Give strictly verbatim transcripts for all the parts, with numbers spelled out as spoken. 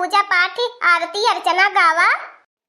पूजा पाठ, आरती, अर्चना गावा।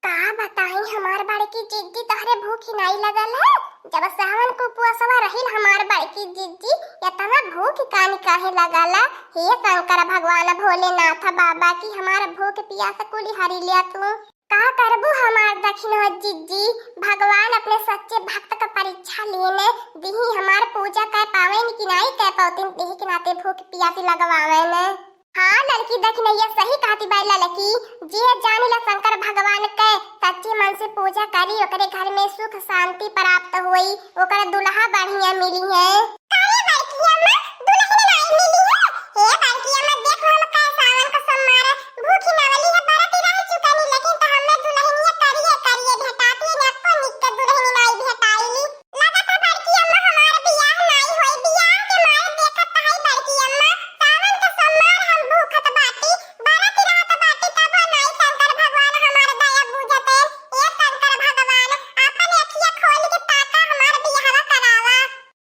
का बताई हमार बड़की जिज्जी, तोहरे भूख ही नाई लगल है। जब सावन के उपवासवा रहिल हमार बड़की जिज्जी, एतना भूख कानी काहे लगल? हे शंकर भगवान भोलेनाथ बाबा की हमार भूख पियास कुली हरि लिया तू। का करबू हमार दखिनवा जिज्जी, भगवान अपने सच्चे भक्त का परीक्षा लेने दिही, हमार पूजा कर पावेन कि नाई कर पावतिन, देह के नाते भूख पियासी लगवावेन। हाँ लड़की दखिनैया सही कहती बाई लड़की, जे जानिला शंकर भगवान के सच्चे मन से पूजा करी ओकरे घर में सुख शांति प्राप्त होई, ओकर दुल्हा बढ़िया मिली है। अरे बड़की अम्मा, दुल्हन नाई मिली है। हे बड़की अम्मा, देखो हम का सावन का सोमवार भूखी नवली है, बरत रह चुका नहीं, लेकिन तो हमें दुल्हनिया करिए करिए भेटाती है, एको निक के दुल्हन नाई भेटाई। लगत है बड़की अम्मा हमार बियाह नाई होई, बियाह के मारे देखत है बड़की अम्मा, सावन का सोमवार हम भूखत बाटी, बरत रहत बाटी, तब नाई शंकर भगवान हमार दया बुझत है। ए शंकर भगवान, आपन अखिया खोल के ताका, हमार बियाहवा करावा।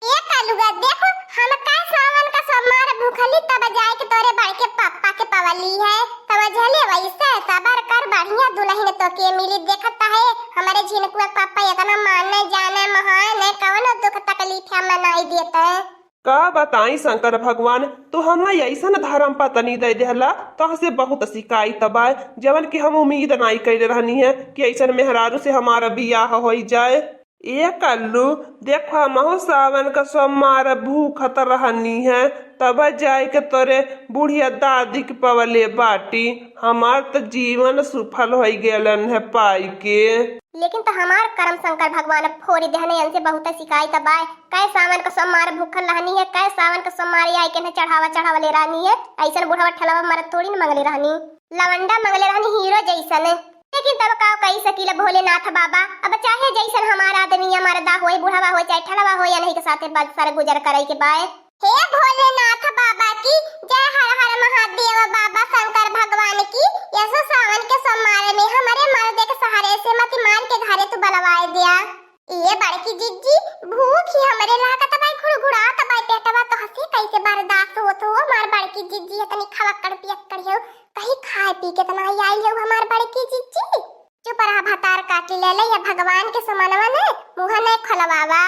ए कलुआ, देखो, हम का सावन का सोमवार भूखली, तब जाए के तोरे बड़के पापा के पवली है। समझले? वैसे सबर कर, बढ़िया दुल्हन तो के मिली। देखत है, हमारे झिनकुआ पापा इतना माने, जाने, महान है, कवनो दुख तकलीफ हम नाई देते। का बताई शंकर भगवान, तू हमें ऐसन धर्म पत्नी दे देहला, तोहसे बहुत शिकायत बा, जवन कि हम उम्मीद नाई कइले रहनी है कि ऐसन मेहरारू से हमारा बियाह होई जाए। ए कल्लू, देखो, हमहू सावन का सोमवार भूखत रहनी है, तब जाए के तोरे बुढ़िया दादी के पवले बाटी। हमार त जीवन सुफल होई गेलन है पाई के। लेकिन त हमार करम शंकर भगवान फोरी देहने, इनसे बहुत शिकायत बाय। कै सावन का सोमवार भूखल रहनी है, कै सावन का सोमवार आए के न चढ़ावा चढ़ावले रहनी है। ऐसन बुढ़ावा ठेलवा मरद थोड़ी न मंगले रहनी। लवंडा मंगले रहनी हीरो जैसन। लेकिन तब का कही सकीला भोलेनाथ बाबा, अब चाहे जैसन हमार आदमी या मर्दा होए, बुढ़वा होए, चाहे ठेलवा होए, या नहीं के साथे बसर गुजर करे के बाय। हे भोलेनाथ बाबा की जय, हर हर महादेव बाबा शंकर भगवान की। यसो सावन के सोमवार में हमरे मर्दे के सहारे से मती मार के घरे तू बलवाए दिया। ए बड़की जिज्जी, भूख ही हमरे लागत बाय, घुड़घुड़ात बाय पेटवा, तोहसे कैसे बर्दाश्त होत हो हमार बड़की जिज्जी, इतनी खवक्कड़ पियक्कड़ हो, कहीं खाए पी के त नाई आई हो हमार बड़की जिज्जी। चुप रहा, भतार काटी ले ले, या भगवान के सुमनवा ने मुँह नहीं खोलवावा।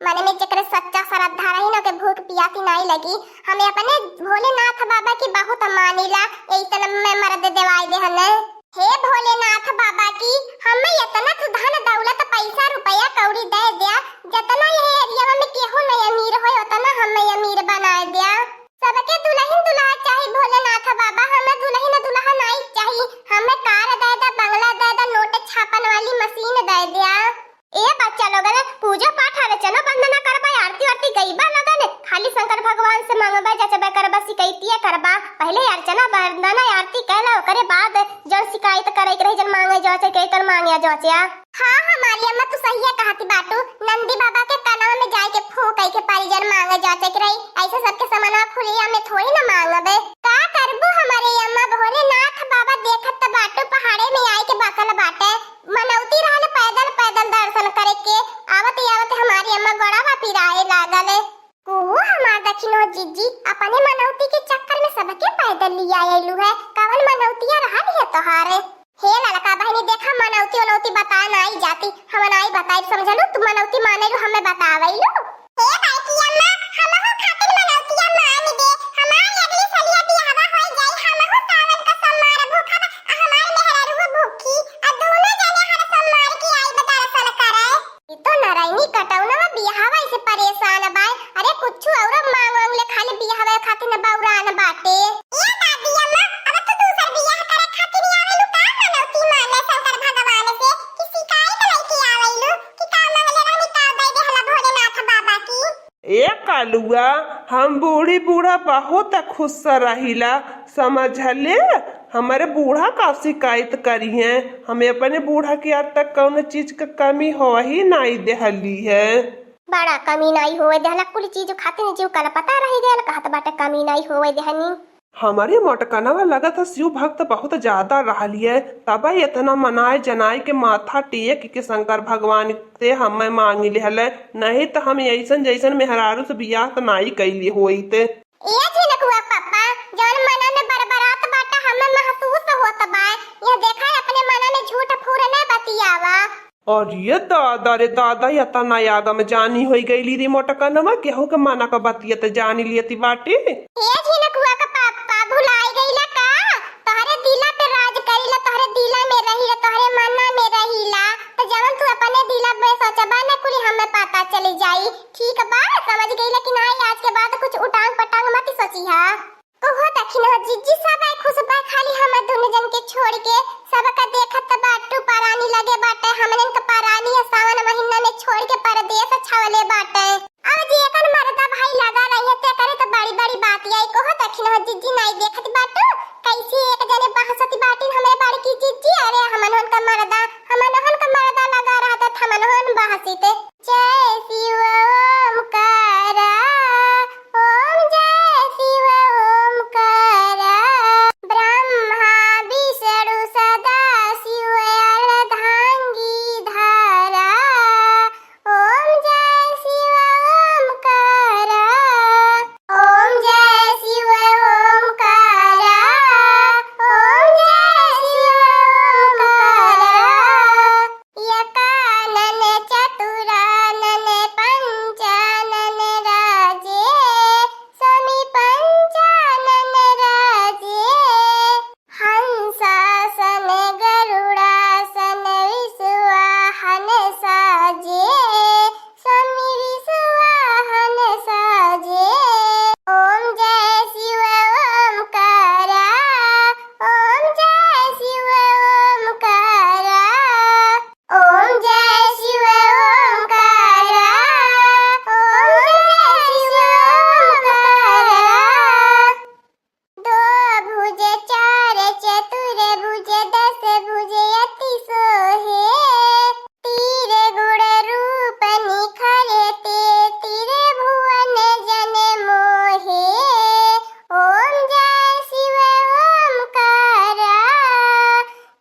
मन में जेकरे सच्चा श्रद्धा रही न, ओके भूख पियासी नाई लगी। हमें अपने भोलेनाथ बाबा की बहुत मानीला, ऐसन में मर्द देवाई दे हने। हे भोलेनाथ बाबा की, हमें इतना तू धन दौलत पैसा रुपया कौड़ी दे दिया, जतना यह एरिया में केहू नहीं अमीर होए, उतना हमें अमीर बनाए दिया। सबके दुल्हन दुल्हा चाही भोलेनाथ बाबा, हमें दुल्हन दुल्हा नाई चाही, हमें कार दे दा, बंगला दे दा, नोट छापन वाली मशीन दे दिया। ए बच्चा लोगन, पूजा पाठ, अर्चना वंदना करबा, आरती वारती गईबा लोगन, खाली शंकर भगवान से मांगबा, जचबा करबा, शिकायतिया करबा। पहले अर्चना वंदना आरती कैला, ओकरे बाद जौन शिकायत करे के रही, जौन मांगे जाचे के, तन मांगे जाचे। हाँ, हमारी अम्मा, तू सहिया कहती बाटू। नंदी बाबा के कनवा में जाए के फूंक के परी, जन मांगे जाचे के रही। ऐसे सबके समनवा खुलिया में थोड़ी ना मांगबे। का करबू हमारे अम्मा, भोलेनाथ बाबा देखत त बाटू, पहाड़े में आए के बसल बाटे। मनौती रहल पैदल पैदल दर्शन करे के। आवत आवत हमारी अम्मा गोड़वा पिराए लागल। कुहू हमार दखिनो जिज्जी, अपने मनौती के चक्कर में सबके पैदल लिया आइलू है। कवन मनौतिया रहल है तोहारे? हे ललका बहिनी, देखा, मनौती उनौती बताए नाई जाती, हम नाई बताई, समझलू? तू मनौती माने लू, हमें बतावैलू। हे बड़की अम्मा, हमहू खातिर मनौतिया मान दे, हमार अगली सलिया बियाहवा होई जाई, हमहू सावन का सोमवार भूखब, आ हमार मेहरारू भूखी, आ दोनों जने हर सोमवार के आइब दर्शन करे। ई तो नरैनी कटौनवा बियाहवा से परेशान बाय। अरे कुछु और मांग वांग ले, खाली बियाहवा खातिर न बौरान बाटे। ए दादी अम्मा, अब तू दूसर बियाह करे खातिर आवेलू का? मनौती माने शंकर भगवान से कि शिकायत लेके आवेलू कि का मांगले रहनी, का दे देहला भोलेनाथ बाबा की? ए कालुआ, हम बूढ़ी बूढ़ा बहुत खुश रहिला, समझले? हमरे बूढ़ा का शिकायत करिहें? हमें अपने बूढ़ा के आज तक कौनो चीज क कमी होवही नाई देहली है। बड़ा कमी नाई होवे देहला, कुल चीज खातिर जीव कलपता रह गयल, कहत बाटे कमी नाई होवे देहनी। हमरे मोटकनवा लगत है शिव भक्त बहुत ज्यादा रहली है, तबे इतना मनाए जनाए के माथा टेक के शंकर भगवान से हमें मांगी लेहले, नहीं त हम ऐसन जैसन मेहरारू से बियाह त नाई कैली होइत। ए झिनकुआ पप्पा, जौन मना में बरबरात बाटा, हमें महसूस होत बा। अरे दादा रे दादा, या त नया गम जानी होई गईली रे मोटकनवा, केहू के मना क बतिया त जानी लियती बाटी। हे झिनकुआ क पापा, भुलाई गईला का? तोहरे दिला पे राज करीला, तोहरे दिला में रहीला, तोहरे मना में रहीला। त जवन तू अपने दिला में सोचबा न, कुली हमें पता चली जाई। ठीक बा, समझ गईला कि नाई, आज के बाद कुछ उटांग पटांग मत सोचिहा। कहो दखिन हो जिज्जी, सब आए खुश बा, खाली हम दुनो जन के छोड़ के। सबका देखत बाटू, परानी लगे बाटे, हमनन के परानी है, सावन महीना में छोड़ के परदेस छावले बाटे। अब जेकर मरदा भाई लगा रही है, ते करे तो बड़ी बड़ी बात आई। कहो दखिन हो जिज्जी, नाई देखत बाटू, कैसी एक जने बहसती बाटिन हमरे बड़की जिज्जी। अरे हमनहन का मरदा, हमनहन का मरदा लगा रहता, हमनहन बहसीते। जय शिव ओमकारा, ओम जय शिव ओमकारा। ब्रह्मा विष्णु सदा शिव अर्धांगी धारा। ओम जय शिव ओमकारा, ओम जय शिव ओमकारा, ओम जय शिव ओमकारा। एकानन चतुरानन पंचानन राजे, स्वामी पंचानन राजे। हंसासन गरुड़ासन विश्वाहन साजे, स्वामी विश्वाहन साजे। ओम जय शिव ओमकारा, ओम जय शिव ओमकारा। ओम जय शिव ओमकारा, ओम जय शिव ओमकारा। दो भुज चार चतुर भुज दस भुज अति सोहे, तीर गुण रूप निखरते त्रिभुवन जन मोहे। ओम जय शिव ओमकारा,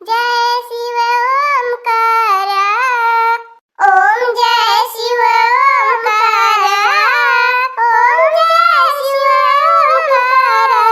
जय शिव ओमकारा। ओम जय शिव ओमकारा, ओम जय शिव ओमकारा।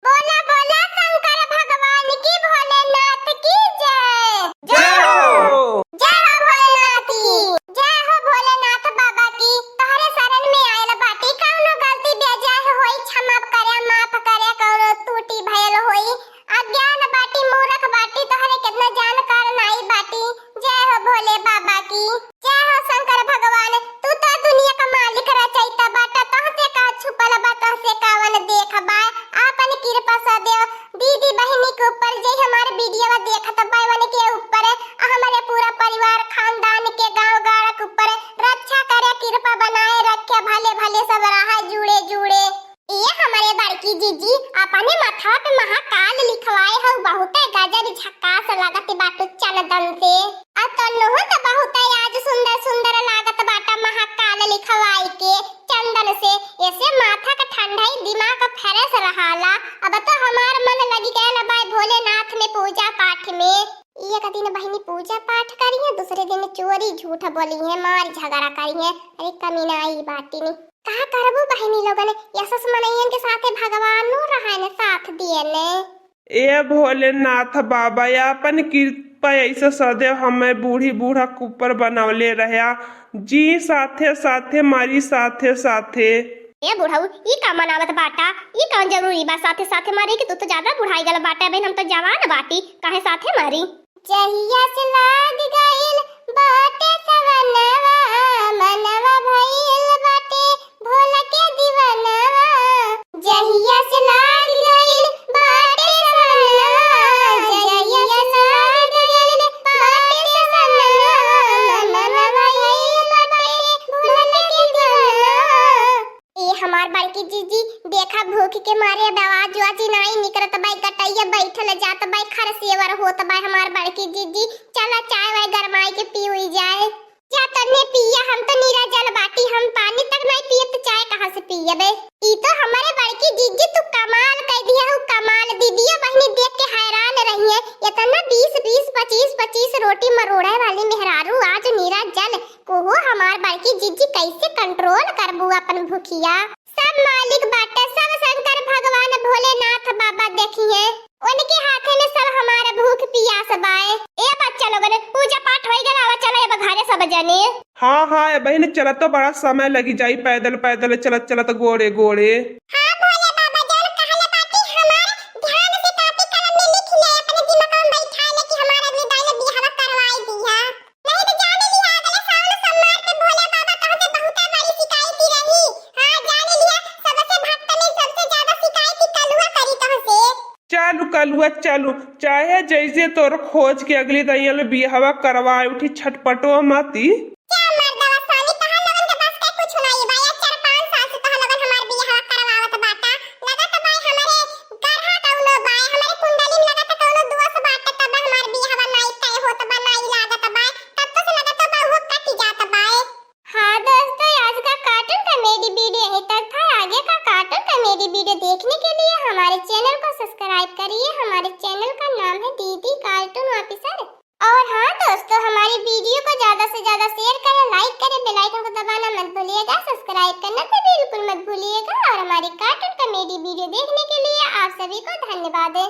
बोला बोला शंकर भगवान की, भोलेनाथ की जय। जय हो। जय हो भोलेनाथ की, जय हो भोलेनाथ बाबा की। तोहरे शरण में आयल बाटी, कौनो गलती बेजाय होई क्षमा करे, माफ करे, कौनो त्रुटि भयल होई। अज्ञान बाटी, मूर्ख बाटी, तोहरे केतना जानकार नाई बाटी। जय हो भोले बाबा की, जय हो शंकर भगवान। तू तो दुनिया का मालिक रचयिता बाटा, तोहसे का छुपल बा, तोहसे कावन देख बा। आपन कृपा सदैव दीदी बहिनी के ऊपर, जे हमार वीडियो देखत बा, उनके ऊपर, आ हमारे पूरा परिवार खानदान के गाँव गाड़ा के ऊपर रक्षा करे, कृपा बनाए रखे, भले भले सब रहा जुड़े जुड़े। ए हमरे बड़की जीजी, अपने माथा पे महाकाल लिखवाए हउ, बहुते गजब झकास लागत बाटू चंदन से। आ तन्नहु त बहुते आज सुंदर सुंदर लागत बाटा महाकाल लिखवाए के चंदन से। ऐसे माथा का ठंडाई, दिमाग का fresh रहाला। अब तो हमार मन लगी गयल बा भोलेनाथ में पूजा पाठ में। एक दिन बहिनी पूजा पाठ करिहे, दूसरे दिन चोरी झूठ बोलिहे, मार झगड़ा करिहे। अरे कमीना आई बाटी नी। का करबू बहिनी लोगन, यशस मनइयन के साथे भगवानो रहन, साथ दियन। ए भोलेनाथ बाबा, आपन कृपा ऐसे सदैव हमें बूढ़ी बूढ़ा के ऊपर बनवले रह्या। जी साथे साथे मरी साथे साथे। ए बुढ़ऊ, ई का मनावत बाटा? ई कौन जरूरी बा साथे साथे मरे के? तू तो ज्यादा बुढ़ाई गल बाटा बहिन, हम तो जवान बाटी, काहे साथे मरी? जहिया से लाग गइल बाटे सवनवा, मनवा भइल बाटे भोला के दीवानवा। जहिया से लाग गइल बाटे सवनवा, जहिया से लाग गइल बाटे सवनवा, मनवा भइल बाटे भोला के दीवानवा। ए हमार बड़की जीजी, देखा भूख के मारे अब आवाज उवाज नाई निकरत बाई, गटैया बैठल जात बाई, खरसेवर होत बाई हमार बड़की जीजी। चला चाय वाय गरमाई के पीउई जाए। जा तन्ने पिया, हम तो नीरा जल बाटी, हम पानी तक नाई पियत, चाय कहाँ से पियबे? ई तो हमारे बड़की जीजी तू कमाल कइ दिया हु, कमाल। दीदिया बहिनी देख के हैरान रही है, इतना बीस बीस पच्चीस पच्चीस रोटी मरोड़े वाली मेहरारू आज नीरा जल। कोहो हमार बड़की जीजी, कैसे control करबू अपन भूखिया? सब मालिक बाटे, सब शंकर भगवान भोलेनाथ बाबा देखिहे, उनके हाथे में सब हमार भूख पियास बाए। ए बच्चा लोगन, पूजा पाठ होई गल, हाँ, हाँ, ए बहिन, चलत तो बड़ा समय लगी जाई, पैदल, पैदल चलत, चलत गोड़े, गोड़े। हाँ, भोले बाबा, जौन कहले बाटी हमार ध्यान से कॉपी कलम में लिख ले, अपने दिमाग में बैठा ले कि हमार अगली दाई ले बियाहवा करवाई दिया। नहीं तो जाने लिया, अगले सावन सोमवार के भोले बाबा तोहसे बहुते बड़ी शिकायती रही। हाँ, जाने लिया, सबसे भक्त में सबसे ज्यादा शिकायती कलुआ करी तोहसे। चलू कलुआ, चलू, चाहे जैसे तोर खोज के अगली दइया ले बियाहवा करवाए उठी, छटपटो मती। क्या मर्दवा स्वामी, तोहर लोगन के बस के कुछ नहीं बा। ये चार पाँच साल से तोहर लोगन हमार बियाहवा करवावत बाटा। लगत बा हमरे गरहा कौनो बा, हमरे कुंडली में लगत कौनो दोष बाटे, तब हमार बियाहवा नाई तय होत बा, नाई लागत बा। तब तो से लगत बा वो कट जात बा। हाँ दोस्तों, आज का cartoon comedy video यहीं तक था। आगे का cartoon comedy video देखने के लिए हमारे channel को subscribe करिए। हमारे channel का नाम है दीदी Cartoon Officer। और हाँ दोस्तों, हमारी video को ज्यादा से ज्यादा share करें, like करें, bell icon को दबाना मत भूलिएगा, subscribe करना तो बिल्कुल मत भूलिएगा। और हमारी cartoon comedy video देखने के लिए आप सभी को धन्यवाद है।